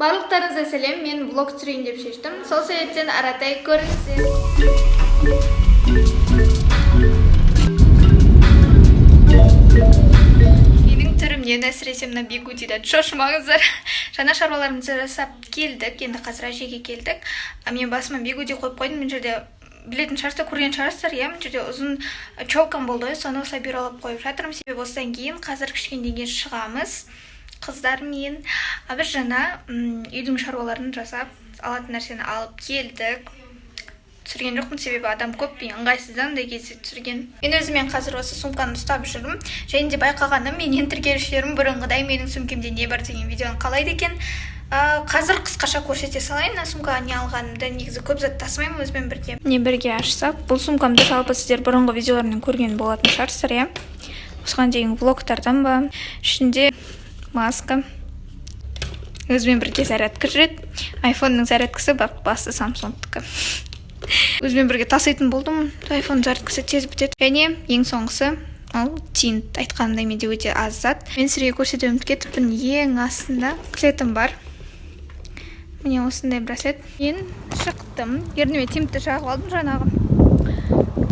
Барлықтарыңызға сәлем! Мен влог түсірейін деп шештім, сол себептен аратай көріңіздер. Менің түрімнен, әсіресе мына бигудидан шошымаңыздар. Жаңа шаруаларымызды жасап келдік, енді қазір әжеге келдік. Мен басыма бигуди қойып қойдым. Мына жерде білетін шығарсыздар, көрген шығарсыздар, иә, мына жерде ұзын челкам болды ғой, соны осылай бюролап қойып жатырмын, себебі осыдан кейін қазір кішкенеден кейін шығамыз қыздармен. Біз жаңа үйдің шаруаларын жасап, алатын нәрсені алып келдік. Түсірген жоқпын, себебі адам көп, мен ыңғайсыздан андай кезде түсірген. Мен өзімен қазір осы сумканы ұстап жүрмін. Және де байқағаным, менен тіркелушілерім бұрынғыдай менің сөмкемде не бар деген видеоны қалайды екен. Қазір қысқаша көрсете салайын мына сумкаға не алғанымды. Негізі көп зат тасымаймын өзімен бірге. Не бірге ашсақ, бұл сумкамды жалпы сіздер бұрынғы видеоларымнан көрген болатын шығарсыздар, иә, осыған дейін влогтардан ба. Ішінде маска, өзімен бірге зарядка жүреді, айфонның зарядкасы, бірақ басы Самсунгтікі. Өзімен бірге таситын болдым, айфон зарядкасы тез бітеді. Және ең соңғысы ол тинт. Айтқанымдай, менде өте аз зат. Мен сіздерге көрсетуге ұмытып кетіппін, ең астында браслетім бар, міне, осындай браслет. Мен шықтым, ерніме тинтті жағып алдым жаңағы,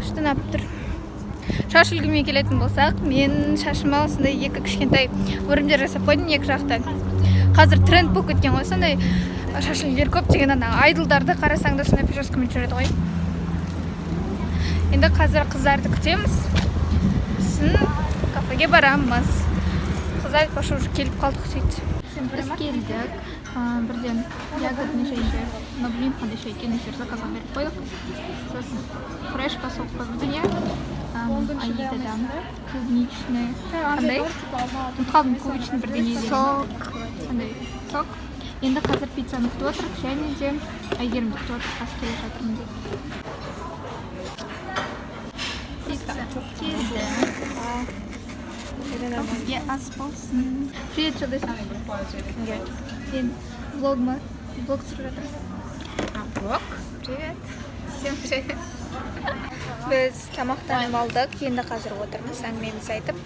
күшті ұнап тұр. Шаш үлгіме келетін болсақ, мен шашыма осындай екі кішкентай өрімдер жасап қойдым екі жақтан. Қазір тренд болып кеткен ғой сондай шаш үлгілер көптеген, ана айдолдарды қарасаң да, сондай прическамен жүреді ғой. Енді қазір қыздарды күтеміз, сосын кафеге барамыз. Қыздар айтпақшы, уже келіп қалдық. Сөйтіп біз келдік. Бірден ягодный шай, но білмеймін қандай шай екенін, әйтеуір заказға беріп қойдық. Сосын фреш па, сок па, бірдеңе. Аидадан клубничный, қандай, ұмытып қалдым, клубничный бірдеңе, сок, сондай сок. Енді қазір пиццаны күтіп отырмық және де Әйгерімді күтіп отырмық, қазір келе жатырмын деп. Пицца келді, бізге ас болсын! Привет, жұлдыз! Мен влогма, влог түсіріп жатырмын. Влог? Привет, всем привет! Біз тамақтанып алдық, енді қазір отырмыз әңгімемізді айтып,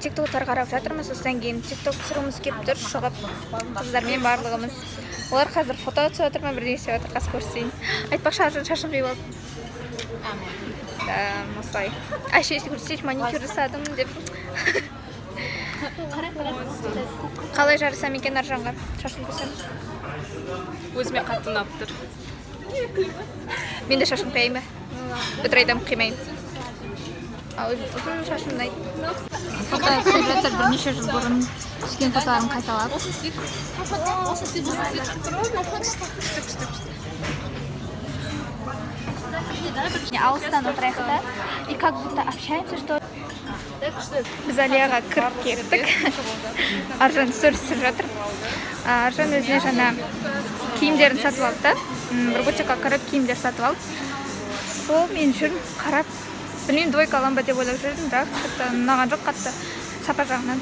тиктоктар қарап жатырмыз. Осыдан кейін тикток түсіруіміз келіп тұр, шығып қыздармен барлығымыз. Олар қазір фото түсіп жатыр ма, бірдеңе істеп жатыр, қазір көрсетейін. Айтпақшы, Аржан шашын қиып алды да, осылай. Әше көрсетейінші, маникюр жасадым деп. Қалай жарасам екен Аржанға шашын қисам? Өзіме қатты ұнап тұр. Мен де шашым қияйын ба? Өтірік айтамын, қимаймын. А өзім ұзын шашым ұнайды. Фото түсіп жатыр, бірнеше жыл бұрын түскен фотоларын қайталап. Осы істейік. Осы істейік, осы істейік. Күшті, күшті, күшті. Алыстан отырайық та, и как будто общаемся, что біз Алияға кіріп кеттік. Аржан сторис түсіріп жатыр. Аржан өзіне жаңа киімдерін сатып алды да, бір бутикқа кіріп, киімдер сатып алды. Сол мен жүрмін қарап, білмеймін, двойка аламын ба деп ойлап жүрдім, бірақ что-то ұнаған жоқ қатты сапа жағынан.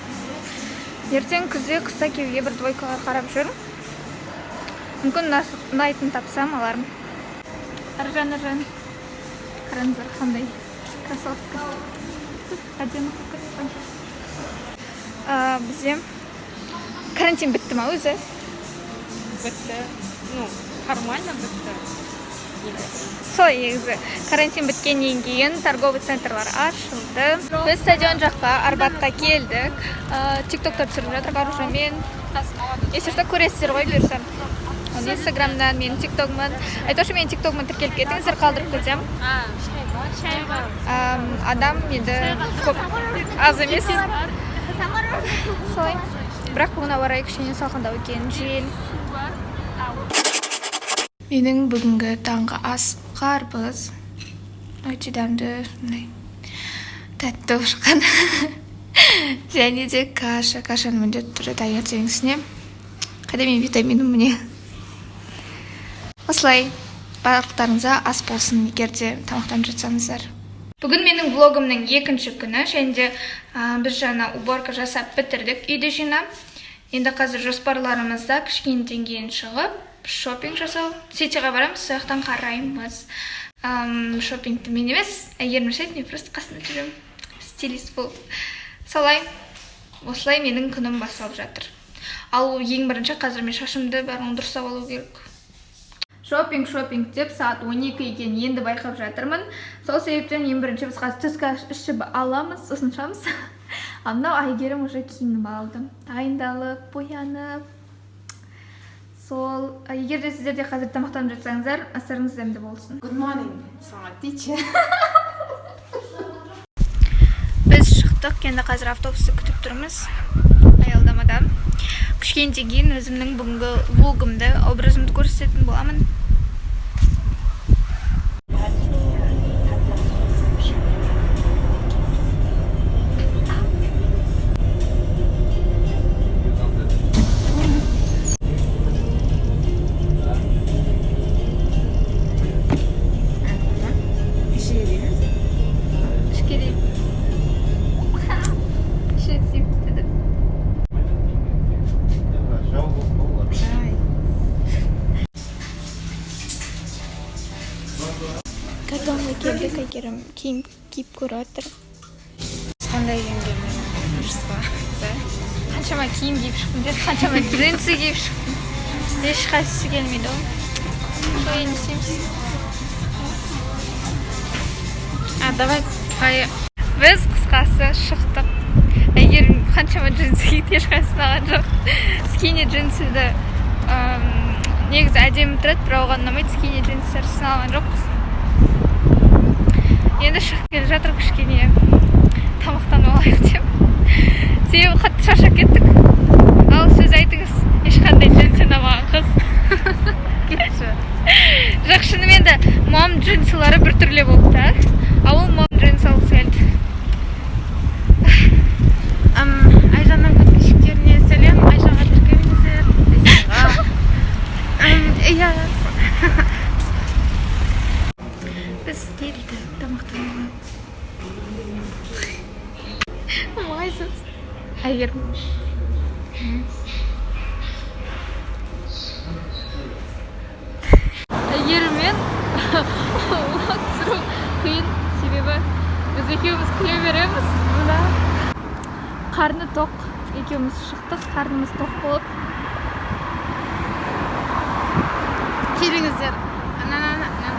Ертең күзде, қыста киюге бір двойкалар қарап жүрмін, мүмкін ұнайтын тапсам, алармын. Аржан, Аржан, қараңыздар, қандай кроссовка, әдемі болып кетті. Бізде карантин бітті ма өзі? Бітті. Ну, формально бітті. Негізі. Солай, негізі карантин біткеннен кейін торговый центрлар ашылды. Біз стадион жаққа, Арбатқа келдік. Тиктоктар түсіріп жатырмық Аружанмен. Если что, көресіздер ғой, бұйырса, оны инстаграмнан, менің тиктогымнан. Айтпақшы, менің тиктогыма тіркеліп кетіңіздер, қалдырып кетемін. Адам енді көп, аз емес солай, бірақ бүгін ауа райы кішкене салқындау екен, жел. Менің бүгінгі таңғы ас қарбыз, өте дәмді, мындай тәтті болып шыққан, және де каша. Кашаны міндетті түрде таңертеңгісіне. Қайда менің витаминім? Міне, осылай. Барлықтарыңызға ас болсын, егер де тамақтанып жатсаңыздар. Бүгін менің влогымның екінші күні және де біз жаңа уборка жасап бітірдік, үйді жинап. Енді қазір жоспарларымызда кішкенеден кейін шығып шопинг жасау. Ситиға барамыз, сол жақтан қараймыз. Шопингті мен емес, Әйгерім жасайды, мен просто қасында жүремін стилист болып. Солай, осылай менің күнім басталып жатыр. Ал ең бірінші қазір мен шашымды бәрін дұрыстап алу керек. Шопинг, шопинг деп сағат 12 екенін енді байқап жатырмын. Сол себептен ең бірінші біз қазір түскі ас ішіп аламыз, сосын шығамыз. Ал мынау Әйгерім уже киініп алды, дайындалып, боянып. Сол, егер де сіздер де қазір тамақтанып жатсаңыздар, астарыңыз дәмді болсын. Good morning, сағат teacher. Біз шықтық, енді қазір автобусты күтіп тұрмыз аялдамада. Кішкенеден кейін өзімнің бүгінгі лугымды, образымды көрсететін боламын. Ішіне дейміз. Ішке дейін. Іші тиіп деді. Ай. Катонға келдік, Әйгерім киім киіп көріп жатыр. Қандай киім келмеді? Дұрыс па? Да? Қаншама киім киіп шықтым деді, қаншама джинсы киіп шықтым. Ешқайсысы келмейді ғой. Сол, енді не істейміз? А, давай пай. Біз, қысқасы, шықтық. Әйгерім қаншама джинсы киді, ешқайсысын алған жоқ. Скини джинсыды негізі әдемі тұрады, бірақ оған ұнамайды скини джинсылар, сосын алған жоқпыз. Енді шығып келе жатыр, кішкене тамақтанып алайық деп, себебі қатты шаршап кеттік. Ал сөз айтыңыз, ешқандай джинсы ұнамаған қыз. Кетші. Жоқ, шынымен де мам джинсылары біртүрлі болды да, а ол мам джинс алғысы келді. Айжанның подписчиктеріне сәлем. Айжанға тіркеліңіздер. Айжанға. Иә. Біз келдік тамақтануға. Ұмайсыз, Әйгерім. Әйгеріммен влог түсіру қиын, себебі біз екеуміз күле береміз. Да. Қарны тоқ екеуміз шықтық, қарнымыз тоқ болып. Келіңіздер. Ана, ана, ана.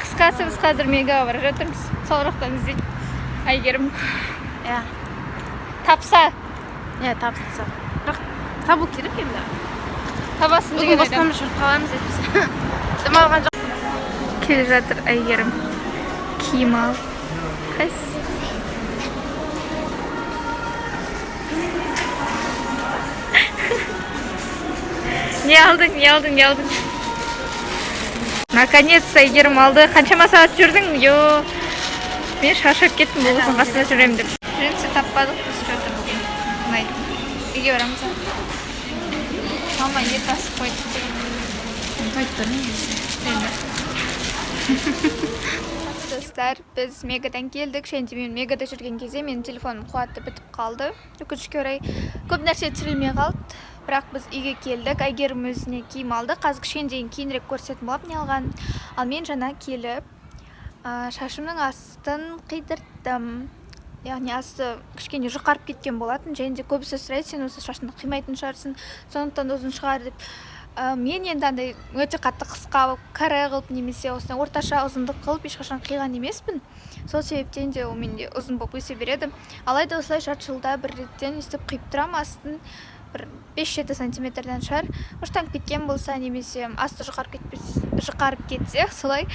Қысқасы, біз қазір Мегаға бара жатырмыз, сол жақтан іздейді Әйгерім. Иә. Тапса. Иә, тапса. Бірақ табу керек енді. Табасың Бүгін деген ойдамын. бостан жүріп қаламыз әйтпесе. Демалған жоқ. Келе жатыр Әйгерім киім алып. Қайсысы? Не алдың, не алдың, не алдың? Наконец Әйгерім алды. Қаншама сағат жүрдің, йо, мен шаршап кеттім бұл қыздың қасында жүремін деп. Джинсы таппадық біз че-то бүгін ұнайды. Үйге барамыз ба? Мама ет асып қойды. Айтып тұрмын. Енді, достар, біз Мегадан келдік және де мен Мегада жүрген кезде менің телефоным қуаты бітіп қалды. Өкінішке орай, көп нәрсе түсірілмей қалды. Бірақ біз үйге келдік, Әйгерім өзіне киім алды. Қазір кішкене кейінірек көрсететін боламын не алғанын. Ал мен жаңа келіп, шашымның астын қидырттым, яғни асты кішкене жұқарып кеткен болатын. Және де көбісі сұрайды: «Сен осы шашыңды қимайтын шығарсың, сондықтан да ұзын шығар», — деп. Мен енді андай өте қатты қысқа болып, каре қылып немесе осындай орташа ұзындық қылып ешқашан қиған емеспін. Сол себептен де ол менде ұзын болып өсе береді. Алайда осылай жарты жылда бір реттен өйстіп қиып тұрамын астын, бір 5-7 сантиметрден шығар. Ұштанып кеткен болса немесе асты жұқарып кетпес, жұқарып кетсе, солай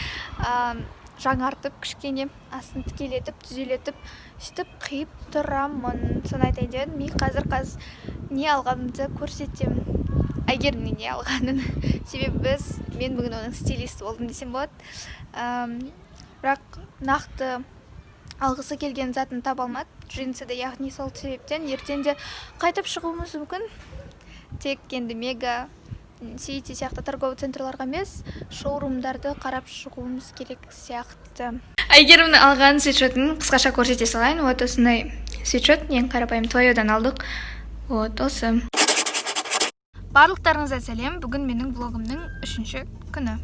жаңартып, кішкене астын тікелетіп, түзелетіп, сөйтіп қиып тұрамын. Соны айтайын деп едім. Мен қазір не алғанымды көрсетемін, Әйгерімнің не алғанын, себебі мен бүгін оның стилисті болдым десем болады. Бірақ нақты алғысы келген затын таба алмады, джинсыды яғни. Сол себептен ертең де қайтып шығуымыз мүмкін. Тек енді Мега Сити сияқты торговый центрларға емес, шоурумдарды қарап шығуымыз керек сияқты. Әйгерімнің алған свитшотын қысқаша көрсете салайын. Вот осындай свитшот, ең қарапайым, Тойодан алдық. Вот осы. Барлықтарыңызға сәлем! Бүгін менің влогымның үшінші күні.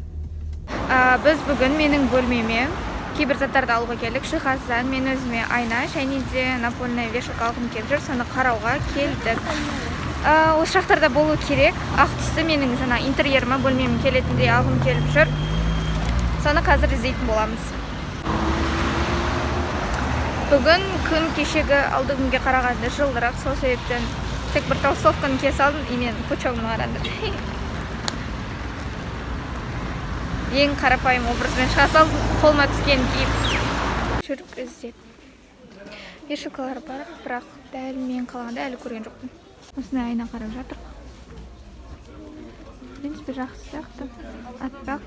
Біз бүгін менің бөлмеме кейбір заттарды алуға келдік жиһаздан. Мен өзіме айна және де напольная вешалка алғым келіп жүр, соны қарауға келдік. Осы жақтарда болу керек. Ақ түсті менің жаңа интерьеріме, бөлмеме келетіндей алғым келіп жүр. Соны қазір іздейтін боламыз. Бүгін күн кешегі алды күнге қарағанда жылырақ, сол себептен тек бір толстовканы кие салдым и мен пучогымды қараңдар. Ең қарапайым образбен шыға салдым, қолыма түскенін киіп. Жүріп іздеп. Вешалкалар бар, бірақ дәл мен қалғанда әлі көрген жоқпын. Осындай айна қарап жатыр. В принципе, жақсы сияқты. Аппақ.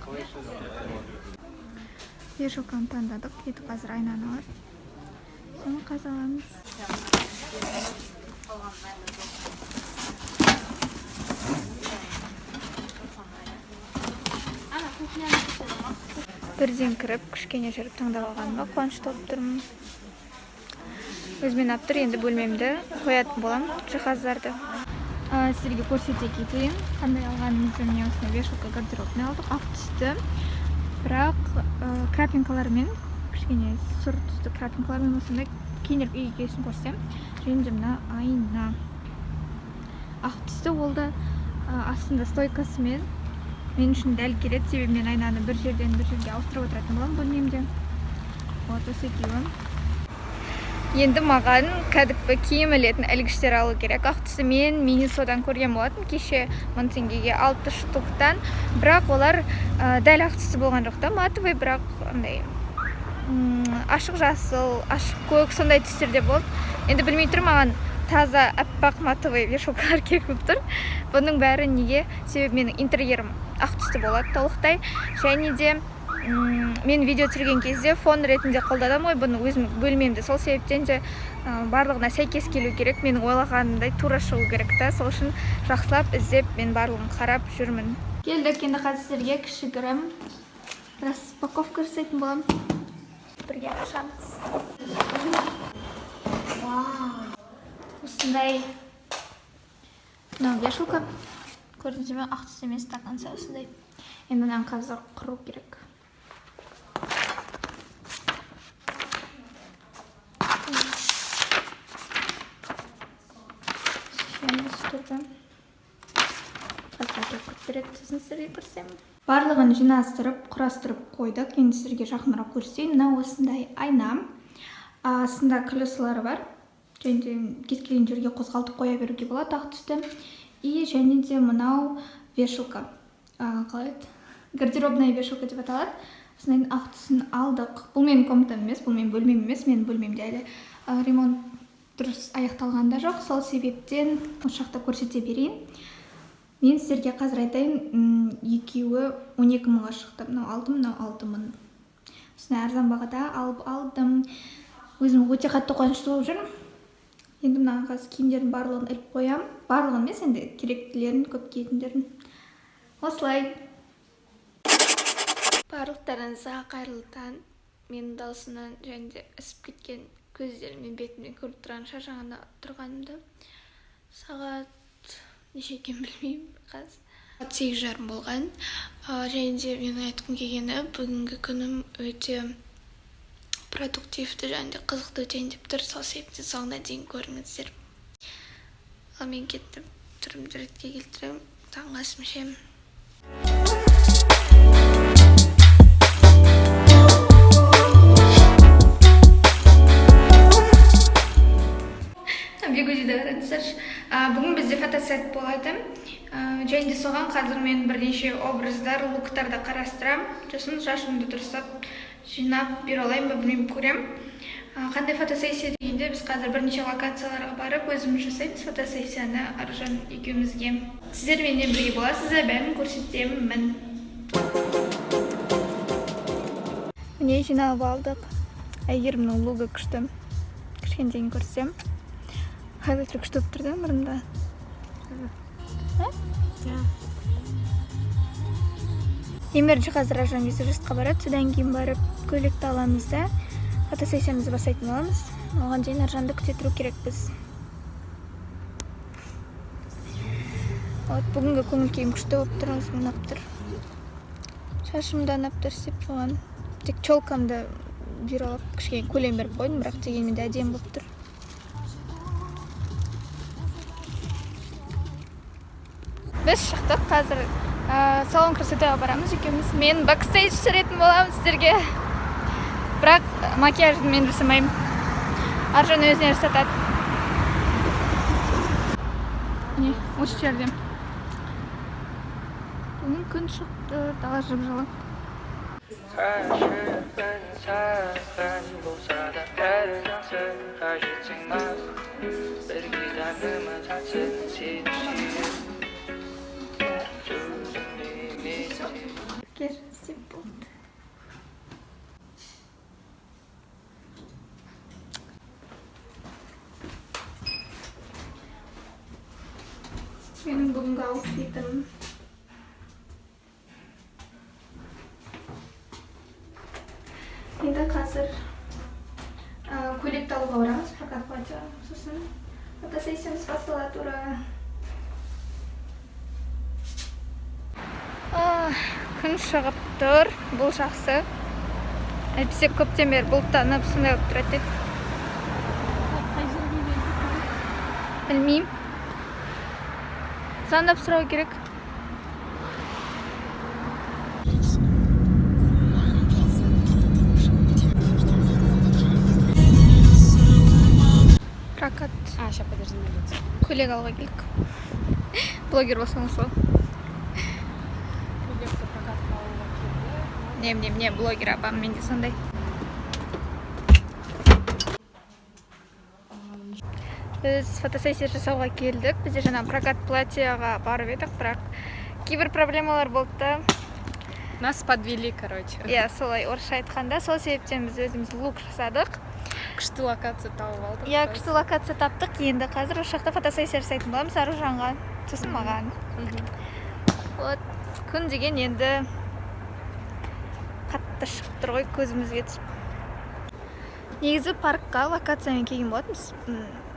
Вешалканы таңдадық. Енді қазір айнаны алып. Соны қазір аламыз. Бірден кіріп, кішкене жүріп таңдап алғаныма қуанышты болып тұрмын. Өзіме ұнап тұр, енді бөлмемді қоятын боламын жиһаздарды. Сіздерге көрсете кетейін, қандай алғанымызды. Міне осындай вешалка гардеробный алдық, ақ түсті, бірақ крапинкалармен, кішкене сұр түсті крапинкалармен осындай кейінірек үйге келсін көрсетемін. Және де мына айна ақ түсті, ол да астында стойкасымен мен үшін дәл келеді, себебі мен айнаны бір жерден бір жерге ауыстырып отыратын боламын бөлмемде. Вот осы екеуі. Енді маған кәдімгі киім ілетін ілгіштер алу керек. Ақ түсті мен Минисодан көрген болатын, кеше 1000 теңгеге 6 штуктан, бірақ олар дәл ақ түсті болған жоқ та, матовый, бірақ андай ашық жасыл, ашық көк сондай түстерде болды. Енді білмей тұрмын, маған таза аппақ матовый вешалкалар керек болып тұр. Бұның бәрі неге? Себебі менің интерьерім ақ түсті болады толықтай. Және де мен видео түсірген кезде фон ретінде қолданамын ғой бұны өзім бөлмемде. Сол себептен де барлығына сәйкес келу керек, менің ойлағанымдай тура шығу керек та. Сол үшін жақсылап іздеп мен барлығын қарап жүрмін. Келдік, енді қазір сіздерге кішігірім распаковка жасайтын боламын. Бірге ашамыз. Вау! Осындай мынау вешалка. Көрдіңіздер ме, ақ түсті емес, до конца осындай. Енді мынаны қазір құру керек. Барлығын жинастырып, құрастырып қойдық. Енді сіздерге жақынырақ көрсетейін. Мына осындай айна. Астында колесолары бар. Және де кез келген жерге қозғалтып қоя беруге болады ақ түсті. И және де мынау вешалка. Қалай еді? Гардеробная вешалка деп аталады. Осындай ақ түсін алдық. Бұл менің комнатам емес, бұл менің бөлмем емес. Менің бөлмемде әлі ремонт дұрыс аяқталған да жоқ. Сол себептен осы жақта көрсете берейін. Мен сіздерге қазір айтайын, екеуі он екі мыңға шықты. Мынау алты мың, мынау алты мың. Осындай арзан бағада алып алдым. Өзім өте қатты қуанышты болып жүрмін. Енді мына қазір киімдердің барлығын іліп қоямын. Барлығын емес, енді керектілерін, көп киетіндерін. Осылай. Барлықтарыңызға қайырлы таң. Менің даусымнан және де ісіп кеткен көздерім мен бетімнен көріп тұрған шаршағанда тұрғанымды. Сағат неше екенін білмеймін қазір. Сағат сегіз жарым болған. Және де менің айтқым келгені, бүгінгі күнім өте продуктивті және де қызықты өтейін деп тұр. Сол себептен соңына дейін көріңіздер. Ал мен кеттім, түрімді ретке келтіремін, таңғы асым ішемін. Бигудиді қараңыздаршы. Бүгін бізде фотосет болады. Және де соған қазір мен бірнеше образдар, луктарды қарастырамын. Сосын шашымды дұрыстап жинап бере алайын ба, білмеймін, көремін. Қандай фотосессия дегенде біз қазір бірнеше локацияларға барып өзіміз жасаймыз фотосессияны Аружан екеумізге. Сіздер менімен бірге боласыздар, бәрін көрсетемін. Міне жиналып алдық. Әйгерімнің лугы күшті. Кішкентайын көрсем. Хайлайтер күшті болып тұр да мұрнымда. А? Ең бірінші қазір Аружан визажистқа барады, содан кейін барып көйлекті аламыз да фотосессиямызды бастайтын боламыз. Оған дейін Аружанды күте тұру керекпіз. Вот, бүгінгі көңіл күйім күшті болып тұр, өзім ұнап тұр. Шашым да ұнап тұр, істеп қойған. Тек челкамды бұйралап кішкене көлем беріп қойдым, бірақ дегенмен де әдемі болып тұр. Шықтық қазір, салон красотаға барамыз екеуміз. Мен бэкстейдж түсіретін боламын сіздерге, бірақ макияжды мен жасамаймын, Аржан өзіне жасатады. Міне, осы жерде. Бүгін күн шығып тұр, дала жып жылы. Сән болса да, бәрі жақсы, қажетсің аз. Бірге таңымыз атсын, сені сүйіп, сөзімді емес. Макияж істеп болды. Менің бүгінгі аутфитім. Енді қазір көйлекті алуға барамыз, прокат платье. Сосын фотосессиямыз басталады, ура! Күн шығып тұр, бұл жақсы, әйтпесе көптен бері бұлттанып, сондай болып тұрады еді. Қай жерге келдік? Білмеймін, звондап сұрау керек. Прокат. А, сейчас, подожди минуту. Көйлек алуға келдік. Блогер болсаңыз ғой. Көйлекті прокатқа алуға келді. Не, не, не, блогер апам, менде сондай. Біз фотосессия жасауға келдік. Бізде жаңа прокат платьяға барып едік, бірақ кейбір проблемалар болды да. Нас подвели, короче. Иә, солай орысша айтқанда. Сол себептен біз өзіміз лук жасадық. Күшті локация тауып алдық. Иә, күшті локация таптық. Енді қазір осы жақта фотосессия жасайтын боламыз Аружанға, сосын маған. Вот, күн деген енді қатты шығып тұр ғой, көзімізге түсіп. Негізі паркқа локациямен келген болатынбыз.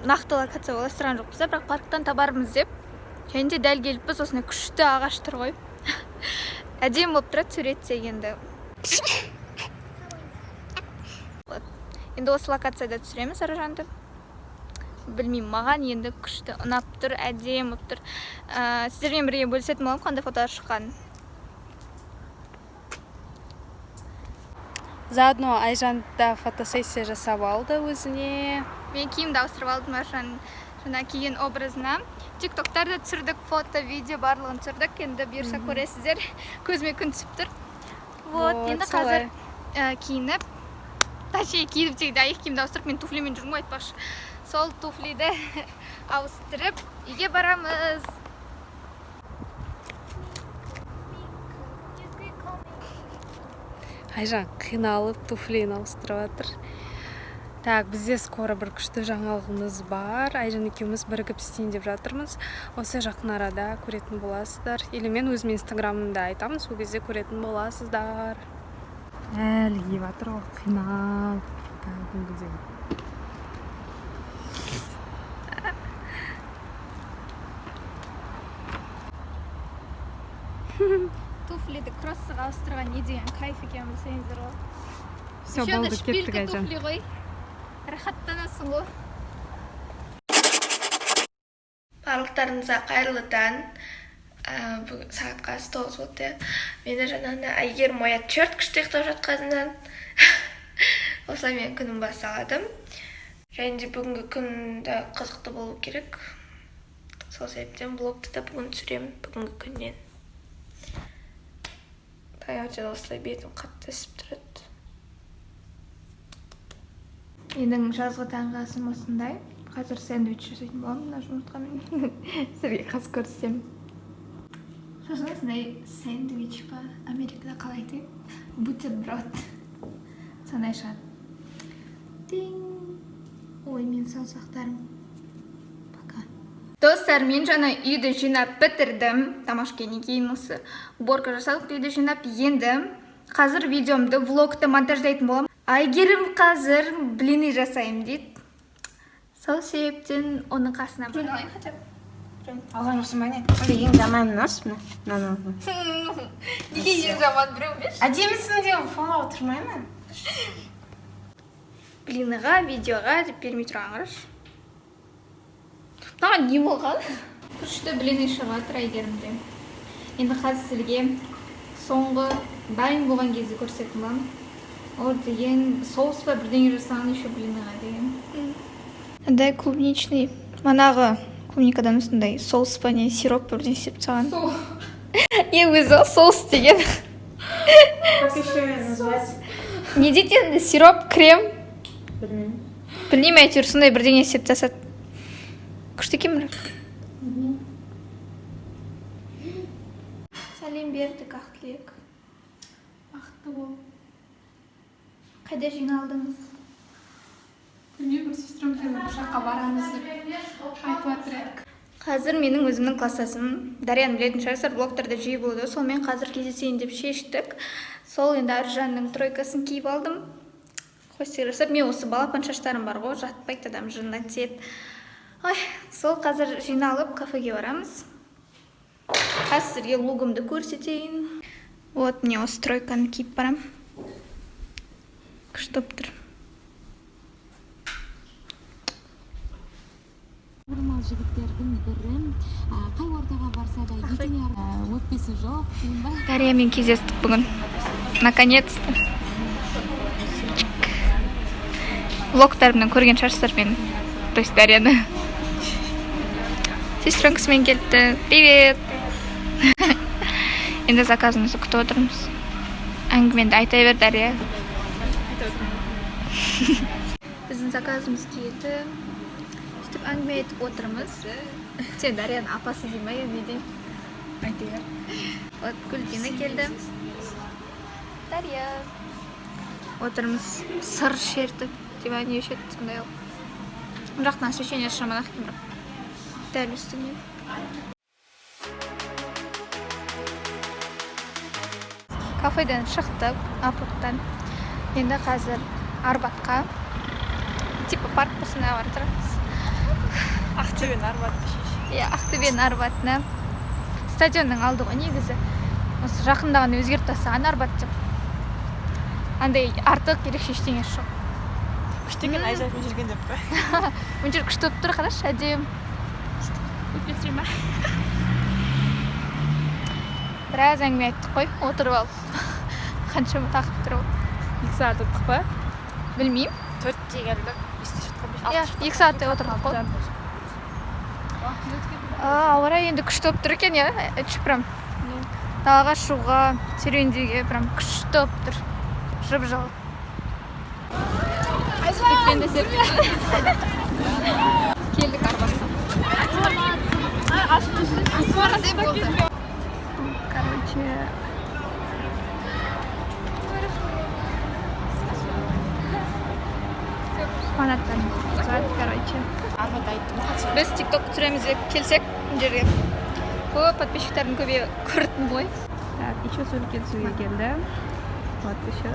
Нақты локация ойластырған жоқпыз да, бірақ парктан табармыз деп. Және де дәл келіппіз, осындай күшті ағаш тұр ғой, әдемі болып тұрады суретте енді. Вот. Енді осы локацияда түсіреміз Аружанды. Білмеймін, маған енді күшті ұнап тұр, әдемі болып тұр. Сіздермен бірге бөлісетін боламын қандай фотолар шыққанын. Заодно Айжан да фотосессия жасап алды өзіне. Мен киімді ауыстырып алдым Аружан жаңа киген образына. Тиктоктарда түсірдік, фото, видео, барлығын түсірдік. Енді бұйырса, көресіздер. Көзіме күн түсіп тұр. Вот, Вот, енді солай. қазір киініп, точнее, киініп дегенде аяқ киімді ауыстырып, мен туфлимен жүрмін ғой айтпақшы, сол туфлиді ауыстырып, үйге барамыз. Айжан қиналып туфлиін ауыстырып жатыр. Так, бізде скоро бір күшті жаңалығымыз бар. Айжан екеуміз бірігіп істейін деп жатырмыз. Осы жақын арада көретін боласыздар, или мен өзім инстаграмымда айтамын, сол кезде көретін боласыздар. Әлі киіп жатыр ғой қиналып, кәдімгідей. Туфлиді кроссыға ауыстырған не деген кайф екенін білсеңіздер ғой. Все, Еще ана болды, шпилька кеттік, Айжан. Туфли ғой, рахаттанасың ғой. Барлықтарыңызға қайырлы таң! Бүгін сағат қазір 9 болды, иә. Мені жаңағыда Әйгерім оятты, черт, күшті ұйықтап жатқанымнан. Осылай менің күнім басталады. Және де бүгінгі күн де қызықты болу керек, сол себептен блогты да бүгін түсіремін бүгінгі күннен. Таңертең осылай бетім қатты ісіп тұрады. Менің жазғы таңғы асым осындай. Қазір сэндвич жасайтын боламын мына жұмыртқамен, сіздерге қазір көрсетемін. Сосын осындай сэндвич па, Америкада қалай айтайын, бутерброд сондай шығады. Тинг! Ой, менің саусақтарым. Пока, достар. Мен жаңа үйді жинап бітірдім. Тамақ ішкеннен кейін осы уборка жасадық, үйді жинап. Енді қазір видеомды, влогты монтаждайтын боламын. Әйгерім қазір блины жасаймын дейді, сол себептен оның қасына жөн алайын хотя бы. Алған жоқсың ба, не? Онда ең жаманын алшы, мына мынаны ал. Неге ең жаман? Біреу берші. Әдемісің деп фонға отырмай ма? Блиныға, видеоға деп бермей тұрған қарашы, мынаған не болған? Күшті блины шығып жатыр Әйгерімде. Енді қазір сіздерге соңғы дайын болған кезде көрсететін боламын. Ол деген соус па, бірдеңе жасаған, еще блинға деген. Мындай клубничный, манағы клубникадан осындай соус па, не сироп па, бірдеңе істеп тастаған. Е, өзі соус деген. Как еще назвать? Не дейді енді, сироп, крем? Білмеймін. Білмеймін, әйтеуір сондай бірдеңе істеп тастады. Күшті екен бірақ. Сәлем бердік, Ақтілек. Бақытты бол. Қайда жиналдыңыз? Білмеймін, бір сестренкамен бір жаққа барамыз деп айтып жатыр едік. Қазір менің өзімнің класстасым Дарияны білетін шығарсыздар, блогтарда жиі болады. Сонымен қазір кездесейін деп шештік. Сол енді Аружанның тройкасын киіп алдым. Хвостик жасап, мен осы балапан шаштарым бар ғой, жатпайды, адам жынына тиеді. Ой, сол қазір жиналып кафеге барамыз. Қазір сіздерге лугымды көрсетейін. Вот, міне, осы тройканы киіп барам. Күшті болып тұр. Танымал жігіттердің бірі, қай ортаға барса да етене өкпесі жоқ деймін ба. Дариямен кездестік бүгін. Наконец-то. Влогтарымнан көрген шығарсыздар мені. То есть Дарияны. Сестренкасымен келіпті. Привет. Енді заказымызды күтіп отырмыз. Әңгімеңді айта бер, Дария. Біздің заказымыз келді. Сөйтіп әңгіме айтып отырмыз. Сен Дарияның апасы дей ма, енді не деймін? Айта бер. Вот, Гүлдина келді. Дария. Отырмыз сыр шертіп, деп не еді сондай қылып. Мына жақтың освещениесі жаман ақ екен бірақ. Дәл үстінен. Кафеден шықтық, Апорттан. Енді қазір Арбатқа, типа парк болсын, барып тұрамыз. Ақтөбенің Арбаты. Иә, Ақтөбенің Арбатына. Стадионның алды ғой негізі. Осы жақында ғана өзгертіп тастаған Арбат деп. Андай артық ерекше ештеңесі жоқ. Күшті екен, Айжанмен жүрген деп қой. Мына жер күшті болып тұр, қарашы, әдемі. Өтпесірей ма? Біраз әңгіме айттық қой, отырып алып. Қаншама тақып тұр ол. 2 сағат отырдық па? Білмеймін. 4-те келдік, 5-те шықтық. Иә, 2 сағаттай отырдық қой. Ауа райы енді күшті болып тұр екен, иә, айтшы, прям. Далаға шығуға, серуендеуге прям күшті болып тұр. Жып-жылы. Келдік Арбатқа. Қандай болды? Короче, фанаттарымыз тұрады, короче. Біз тикток түсіреміз деп келсек, мына жерге көп подписчиктердің көбейе көрдім ғой. Так, еще суретке түсуге келді. Вот еще.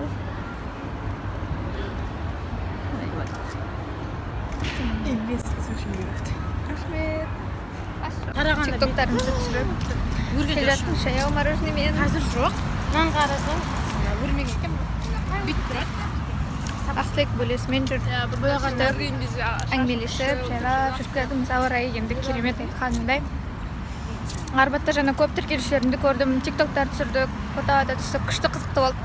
Вот. Рахмет. Тиктоктарымызды түсіріп келе жатырмыз жаяу мороженыймен. Қазір жоқ. Мынаны қарасаң, өрмек екен. Бүйтіп тұрады. Ақтілек бөлесімен жүр. Әңгімелесіп, жайлап жүріп келатырмыз. Ауа райы енді керемет, айтқанымдай. Арбатта жаңа көп тіркелушілерімді көрдім, тиктоктар түсірдік, фотоға да түстік, күшті қызықты болды.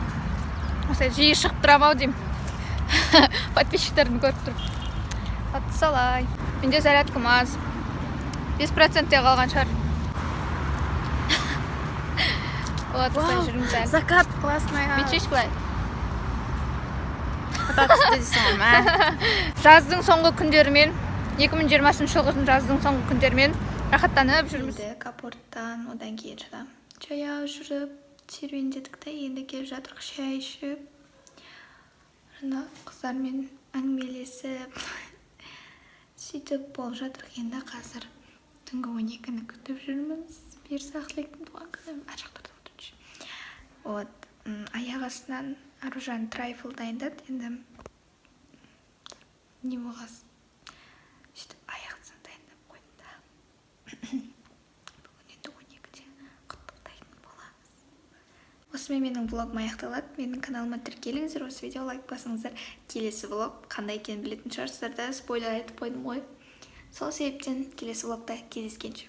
Осылай жиі шығып тұрамын ау деймін. Подписчиктерімді көріп тұрып. Вот солай. Менде зарядкам аз. 5%-те қалған шығар. Вот, осылай жүрміз әлі. Закат классный. Бүйтшейші былай. Дейсің ғой. Жаздың соңғы күндерімен, 2020 жылғының жаздың соңғы күндерімен рахаттанып жүрміз. Енді Капорттан, одан кейін жаңа жаяу жүріп серуендедік та, енді келіп жатырық шай ішіп, жаңа қыздармен әңгімелесіп, сөйтіп болып жатырық. Енді қазір түнгі 12-ні күтіп жүрміз. Бұйырса, Ақтілектің туған күні ар жақтарда отыршы. Вот, аяқ астынан Аружан трайфл дайындады, енді не болғасын сөйтіп аяқ астынан дайындап қойдым да. Бүгін енді 12-де құттықтайтын боламыз. Осымен менің влогым аяқталады. Менің каналыма тіркеліңіздер, осы видео лайк басыңыздар. Келесі влог қандай екенін білетін шығарсыздар да, спойлер айтып қойдым ғой. Сол себептен келесі влогта кездескенше.